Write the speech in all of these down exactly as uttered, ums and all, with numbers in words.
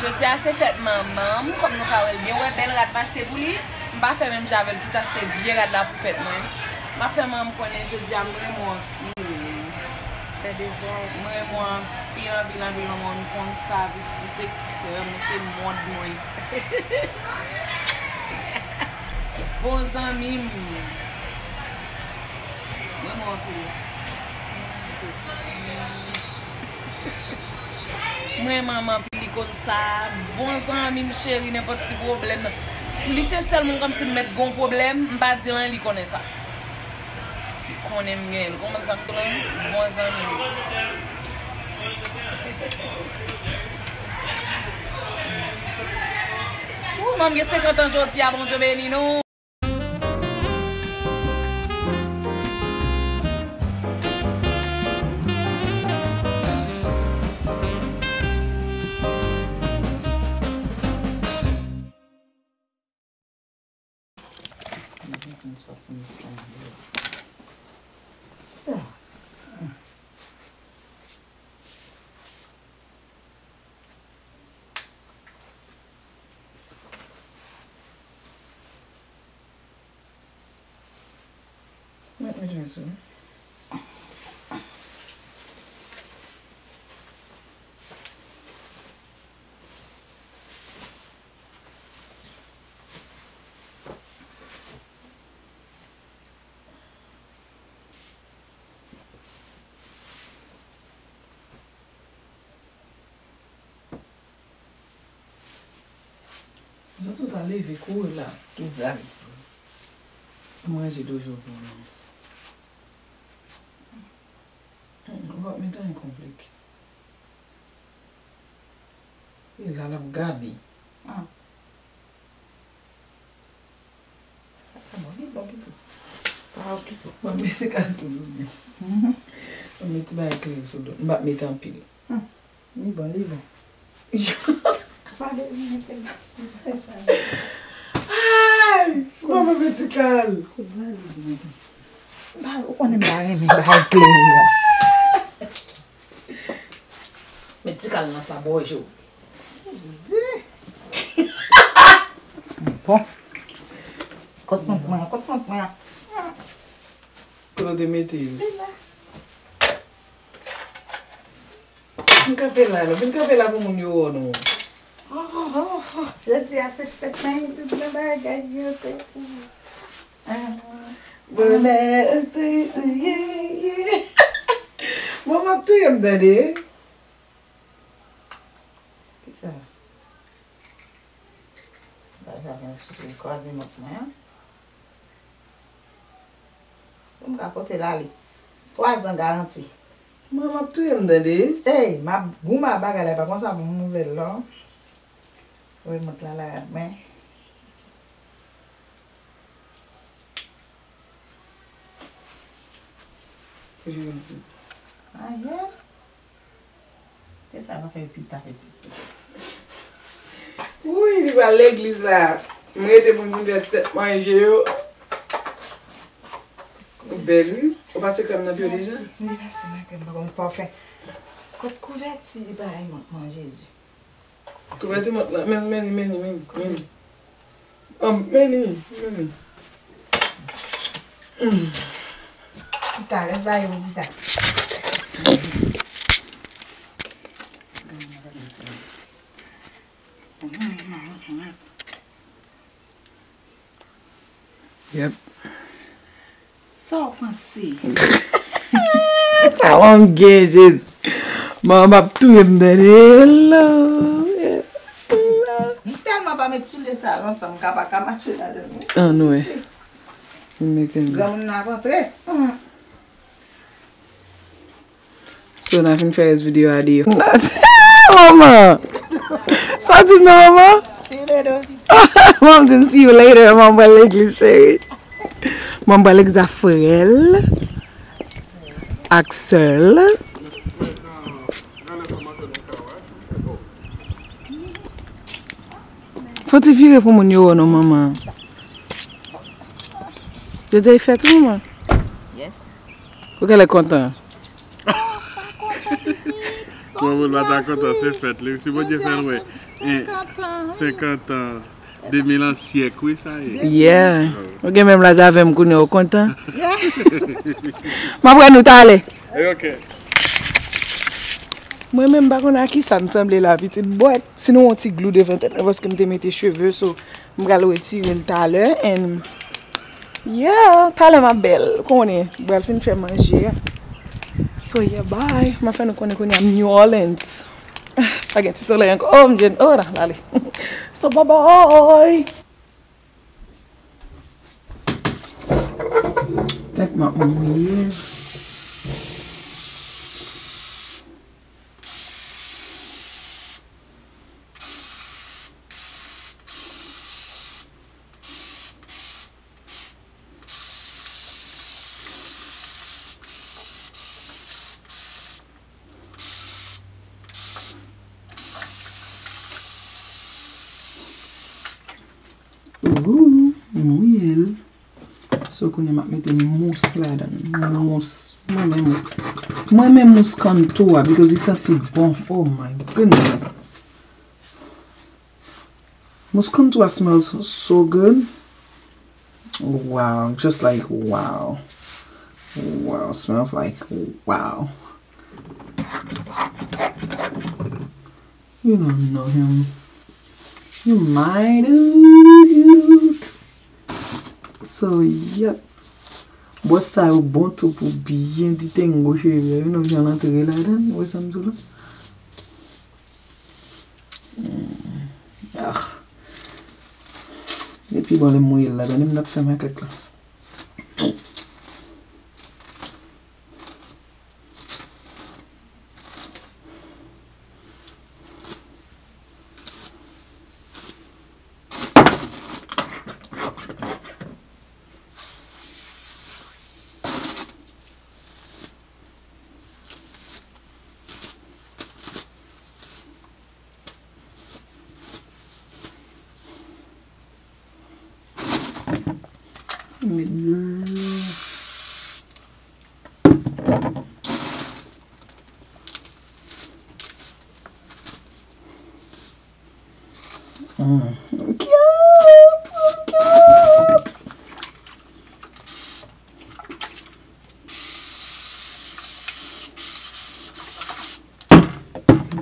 Jodi a se fèt manman m, kòm nou ka wè l byen, ou wè bèl rad m achte pou li, m pa fè menm jan avè l ki t achte vye rad la pou fèt mwen. M ap fè manman m konnen jodi a m renmen w anpil. Fè devwa w. M renmen w anpil, anpil, anpil, manman, m konn sa, pitit, ou se kè m, ou se mond mwen. Bon zanmi m. M renmen w anpil. M renmen manman anpil, li konn sa. Bon zanmi m cheri, nenpòt ti pwoblèm. Li se sèl moun kòmsi m mèt gon pwoblèm, m pa di l anyen, li konnen sa. Li konnen m genyen l. Konprann sa m tou la? Bon zanmi m. Ou, manman m gen senkant an jodi a, Bondye beni nou. Sa. Mwen, mwen jwenn sou. Zòt sot a leve kouri la. Kisa l di? Manje dojo pou nou. Ou pa mete anyen konplike. E la l ap gade. Ah. Ah bon, li bon pito. Pa okipe w. Mwen mete kal sou do m. Mwen mete ti bagay klere sou do m. M p ap mete anpil. Hmm. Li bon, li bon. Ay! Manman mete kal. Kout valiz mwen. Ba, ou konnen m pa renmen bagay klere a. Met ti kal nan sa bò je w. Jezi. Bon. Kot mont mwen, kot mont mwen. Kote w te mete l? Li la. Vin kanpe la, non. Vin kanpe la pou moun yo wè w, non. Oh, oh, oh. Jodi a se fèt mwen, tout nan bagay yo se pou. Bonè, ye, ye. Manman ap touye m tande. Kisa? Bagay sa gen sou kraze mòt mwen an. Pou m ka pote l ale. Twa zan garanti. Manman ap touye m tande. Ey, m ap goumen a bagay la, pa konsa pou m ouvè l non. Remòt la la rad mwen. Ayen. Te sa pa fè pita pitit. Wi, li pral legliz la. M rete pou m vin fè ti tèt manje yo. Ou bèl wi. Ou pase krèm nan pye w deja? Mèsi. M te pase nan krèm, pa konn pafen. Kot kouvèti li pa ay mwen, Jezi. Kouvèti mant lan, men, men, men, men, men. An, men, men, men. Pita, rès la yo pita. Yep. Sa w panse? Sa w gen, Jezi. Manman ap touye m tande. Hello. Hello. M tèlman pa met soulye sa lontan, m ka pa ka mache ladan l, wi. Ann, wè. Granmoun nan ap antre. So, n a fin fè rès videyo a deyò. Manman! Sa w di m nan, manman? See you later. Manman di m, "See you later." Manman pral legliz, cheri. Manman pral legliz ak frè l, ak sè l. Fò w ti vire pou moun yo wè w non, manman. Jodi a e fèt ou, manman? Yes. Ou genlè kontan? Pa kontan, pitit. Sa Bon, moun pa ta kontan, se fèt li. Si Bondye fè l, wè. Senkant an. Senkant an. De mil an syèk, wi, sa ye. Yeah. Ou gen menm laj avè m kounye a, ou kontan? M ap wè nou talè. E ok. Mwen menm m pa konn a kisa m sanble la pitit, but si nou wè yon ti glou devan tèt mwen paske m te mete cheve, so m pral retire l talè and yeah, talè m ap bèl, konnen m pral fin fè manje a. So yeah, bye. M ap fè nou konnen kounye a m New Orleans. Pa gen ti solèy ankò. Oh, m jèn. Oh, la, l ale. So bye bye. Tank m ap mouye. Ooh, mouye l. So kounye a m ap mete mous ladan l. Mous. Mwen renmen mous. Mwen renmen mous contour a because li santi bon. Oh my goodness. Mous contour a smells so good. Wow, just like wow. Wow, smells like wow. You don't know him. You might. So, yep. Bwòs sa yo bon tou pou byen detangle cheve. You know, jan l antre ladan, ou wè sa m di w la? Hmm. Ah. Li pi bon lè m mouye l la, tande m t ap fè makak la. Met dlo. Mm. Cute, cute.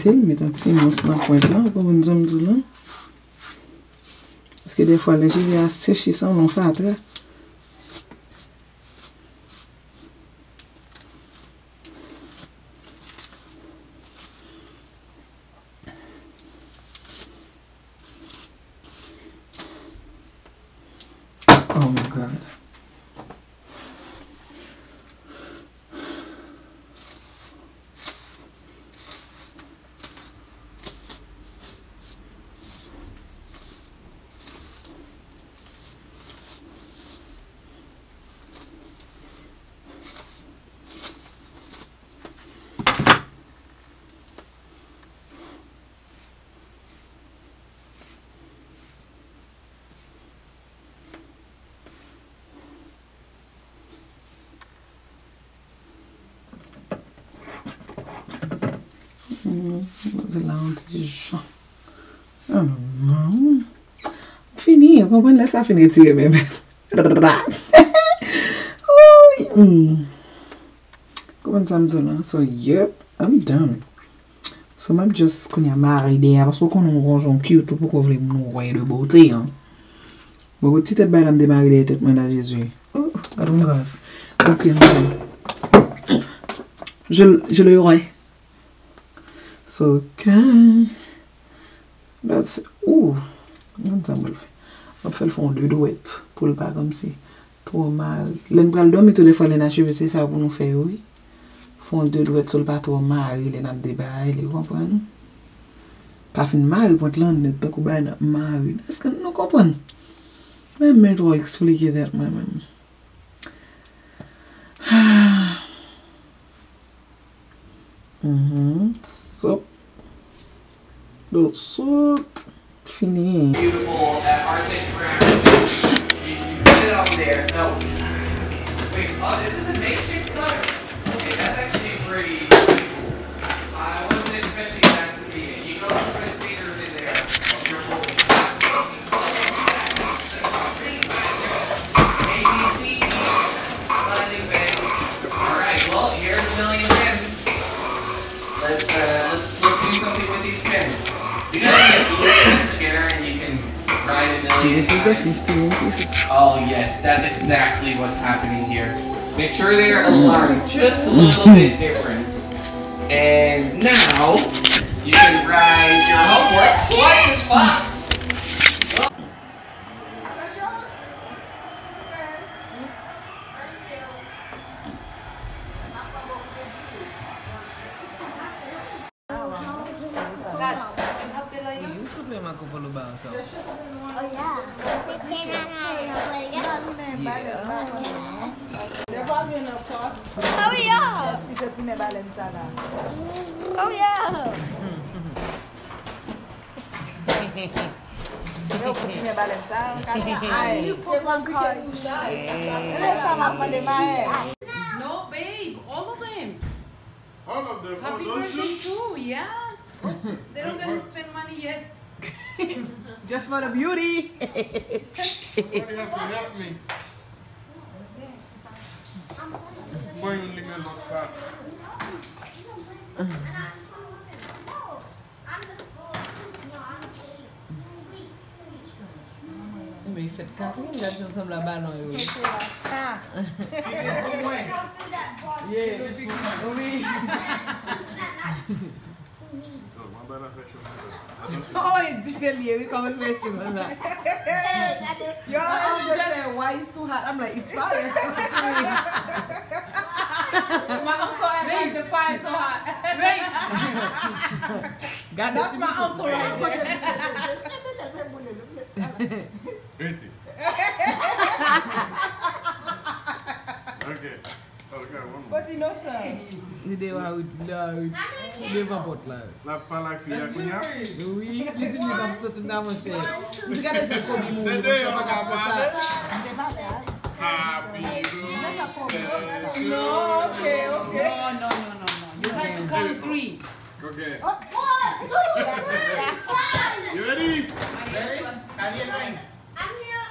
Te met yon ti mous nan pwent la, ou konprann sa m di w la? Paske dèfwa lè cheve a seche sanble yon fatra. Oh my God. Manzè la yon ti jan. Fini, ou konprann lè sa fin retire men men. Konprann sa m di w la? So, yep, I'm done. So, m ap just kounye a mare dèyè a, paske w konnen w gon jan w cute, ou poko vle moun wè de bote an. Bon, ti tèt bagay la m te mare dèyè tèt mwen la, Jezi. Oh, gad yon gras. Ok, m fè. Je, je le roi. So, ok. That's, ooh. Gad sa m pral fè. M ap fè l fè yon de dwèt pou l pa kòmsi twò mare. Lè n pral dòmi tou, dèfwa lè n acheve, se sa pou nou fè yo, wi. Fè yon de dwèt sou l pa twò mare lè n ap debare li, ou konprann? Pa fin mare pwent lan nèt tankou bagay n ap mare. Èske nou konprann? Men men twò eksplike tèt mwen menm. Mhm. Sop. Dlo sot. Fini. Beautiful at Arts and Crafts. You, you put it up there. No. Wait, oh, this is a makeshift cutter. Okay, that's actually pretty. I wasn't You know, you can put this together and you can ride a million This is the times. fifteen pieces. Oh, yes, that's exactly what's happening here. Make sure they are aligned just a little bit different. And now, you can ride your homework twice as fast. We used to play Marco Polo by ourselves. Oh, yeah. Hurry up! Hurry up! Yo, kout men balèn sa, Maël. Lè sa m ap mande Maël. No, babe, all of them. All of them. Happy birthday too, yeah. They don't gonna spend money, yes. Just for the beauty. Somebody have to help me. Mwen youn limen lòt la. Men fèt Catherine, gad jan sanble a balon yo. It is pou mwen. Yeah. Wi. Yo, mwen ba l afè cho konsa. Atansyon. Oh, e dife li ye, wi, kòman l fè cho konsa? Yo, I'm just saying, why it's too hot? I'm like, it's fire. My uncle act like the fire so hot. Gade ti pitit. Rete. Ok. Ok, one more. Kot inosan. Li deyò a, wi, li deyò a, wi. Devan pòt la. L ap pale ak fi a kounye a? Wi, li di li p ap soti nan, monchè. Ou di gade jan Kobe mouri, monchè, pa ka fè sa. Happy birthday. No, ok, ok. No, no, no, no, no. You have to count three. Ok. One, two, three, four. You ready? Ready? Ready? I'm here.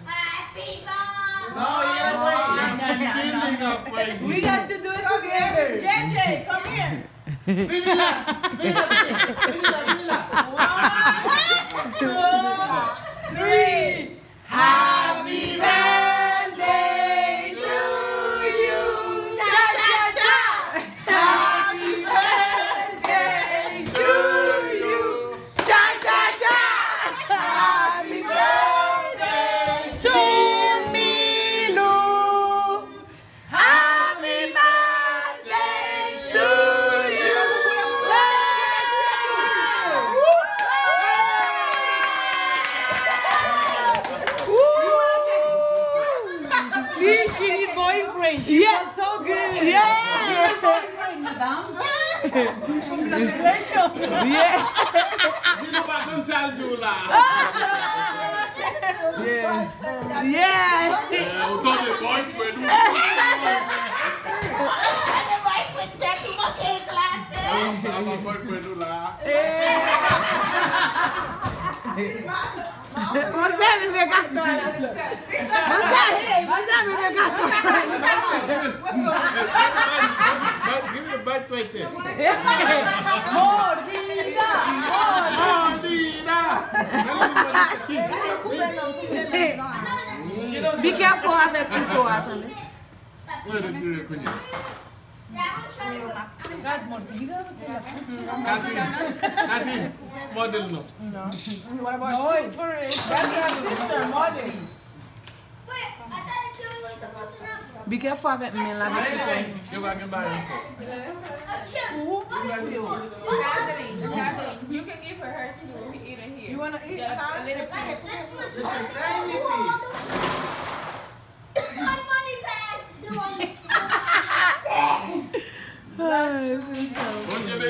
Happy birthday. No, yeah, wait. We got to do it together. J J, come here. Vini la, vini la, vini la, vini la. One, two, three. Happy birthday to you. Cha, cha, cha. Happy birthday to you. Cha, cha, cha. Happy birthday to Milou. Happy birthday to you. See, she need boyfriend. She was so good. Yeah. She need boyfriend, madam. Congratulations. Yeah. Di nou pa konn sa l di w la. Yeah. Yeah. Eh, ou tande boyfriend ou. Ou tande boyfriend tèt ou manke eklate. Eh, ou tande boyfriend ou la. Eh. Monchè, vin men gato a la. Monchè, monchè, vin men gato a la. Give me the bite right there. Mordida! Mordida! Be careful avèk kouto a, tande. Mwen retire kounye a. Catherine, Catherine, model non. No. What about you? That's your sister, model. Be careful avèk men la, avèk kouto. Yo pa gen bagay ankò. Catherine, Catherine, you can give her hers too. We eat it here. You wanna eat? Yeah, a little piece. Just a tiny piece. My money bags, the one.